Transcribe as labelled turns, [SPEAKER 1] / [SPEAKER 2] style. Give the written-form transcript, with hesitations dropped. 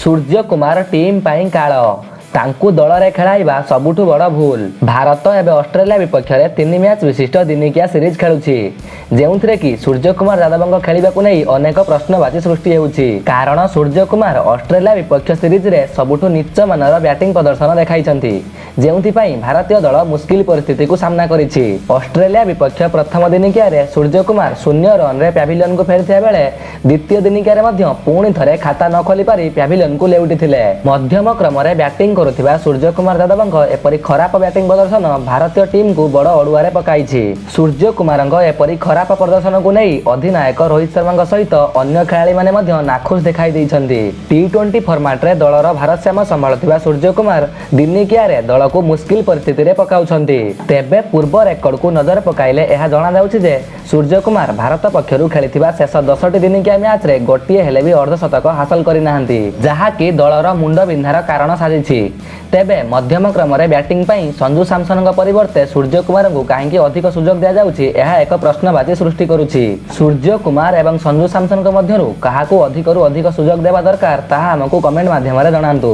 [SPEAKER 1] Suryakumar team ପାଇଁ କାଳ, ତାଙ୍କୁ ଦଳରେ ଖେଳାଇବା ସବୁଠୁ ବଡ଼ ଭୁଲ। ଭାରତ ଏବେ ଅଷ୍ଟ୍ରେଲିଆ ବିପକ୍ଷରେ ତିନି ମ୍ୟାଚ୍ ବିଶିଷ୍ଟ ଦିନିକିଆ ସିରିଜ୍ ଖେଳୁଛି, ଯେଉଁଥିରେ କି ସୂର୍ଯ୍ୟକୁମାର ଯାଦବଙ୍କ ଖେଳିବାକୁ ନେଇ ଅନେକ ପ୍ରଶ୍ନବାଚୀ ସୃଷ୍ଟି ହେଉଛି। କାରଣ ସୂର୍ଯ୍ୟକୁମାର ଅଷ୍ଟ୍ରେଲିଆ ବିପକ୍ଷ ସିରିଜରେ ସବୁଠୁ ନୀଚ ମାନର ବ୍ୟାଟିଂ ପ୍ରଦର୍ଶନ ଦେଖାଇଛନ୍ତି, ଯେଉଁଥିପାଇଁ ଭାରତୀୟ ଦଳ ମୁସ୍କିଲ ପରିସ୍ଥିତିକୁ ସାମ୍ନା କରିଛି। ଅଷ୍ଟ୍ରେଲିଆ ବିପକ୍ଷ ପ୍ରଥମ ଦିନିକିଆରେ ସୂର୍ଯ୍ୟକୁମାର 0 ରନରେ ପ୍ୟାଭିଲିୟନକୁ ଫେରିଥିବା ବେଳେ ଦ୍ୱିତୀୟ ଦିନିକିଆରେ ମଧ୍ୟ ପୁଣି ଥରେ ଖାତା ନ ଖୋଲି ପାରି ପ୍ୟାଭିଲିୟନକୁ ଲେଉଟିଥିଲେ। ମଧ୍ୟମ କ୍ରମରେ ବ୍ୟାଟିଂ କରୁଥିବା ସୂର୍ଯ୍ୟକୁମାର ଯାଦବଙ୍କ ଏପରି ଖରାପ ବ୍ୟାଟିଂ ପ୍ରଦର୍ଶନ ଭାରତୀୟ ଟିମ୍କୁ ବଡ଼ ଅଡୁଆରେ ପକାଇଛି। ସୂର୍ଯ୍ୟକୁମାରଙ୍କ ଏପରି ଖରାପ ପ୍ରଦର୍ଶନକୁ ନେଇ ଅଧିନାୟକ ରୋହିତ ଶର୍ମାଙ୍କ ସହିତ ଅନ୍ୟ ଖେଳାଳିମାନେ ମଧ୍ୟ ନାଖୁସ ଦେଖାଇ ଦେଇଛନ୍ତି। ଟି-20 ଫର୍ମାଟରେ ଦଳର ଭାରସାମ୍ୟ ସମ୍ଭାଳୁଥିବା ସୂର୍ଯ୍ୟକୁମାର ଦିନିକିଆରେ ଦଳକୁ ମୁସ୍କିଲ ପରିସ୍ଥିତିରେ ପକାଉଛନ୍ତି। ତେବେ ପୂର୍ବ ରେକର୍ଡକୁ ନଜର ପକାଇଲେ ଏହା ଜଣାଯାଉଛି ଯେ ସୂର୍ଯ୍ୟକୁମାର ଭାରତ ପକ୍ଷରୁ ଖେଳିଥିବା ଶେଷ 10ଟି ଦିନିକିଆ ମ୍ୟାଚରେ ଗୋଟିଏ ହେଲେ ବି ଅର୍ଦ୍ଧଶତକ ହାସଲ କରିନାହାନ୍ତି, ଯାହାକି ଦଳର ମୁଣ୍ଡ ବିନ୍ଧାର କାରଣ ସାଜିଛି। ତେବେ ମଧ୍ୟମ କ୍ରମରେ ବ୍ୟାଟିଂ ପାଇଁ ସଞ୍ଜୁ ସାମସନଙ୍କ ପରିବର୍ତ୍ତେ ସୂର୍ଯ୍ୟକୁମାରଙ୍କୁ କାହିଁକି ଅଧିକ ସୁଯୋଗ ଦିଆଯାଉଛି, ଏହା ଏକ ପ୍ରଶ୍ନବାଚୀ ସୃଷ୍ଟି କରୁଛି। ସୂର୍ଯ୍ୟକୁମାର ଏବଂ ସଞ୍ଜୁ ସାମସନଙ୍କ ମଧ୍ୟରୁ କାହାକୁ ଅଧିକରୁ ଅଧିକ ସୁଯୋଗ ଦେବା ଦରକାର, ତାହା ଆମକୁ କମେଣ୍ଟ ମାଧ୍ୟମରେ ଜଣାନ୍ତୁ।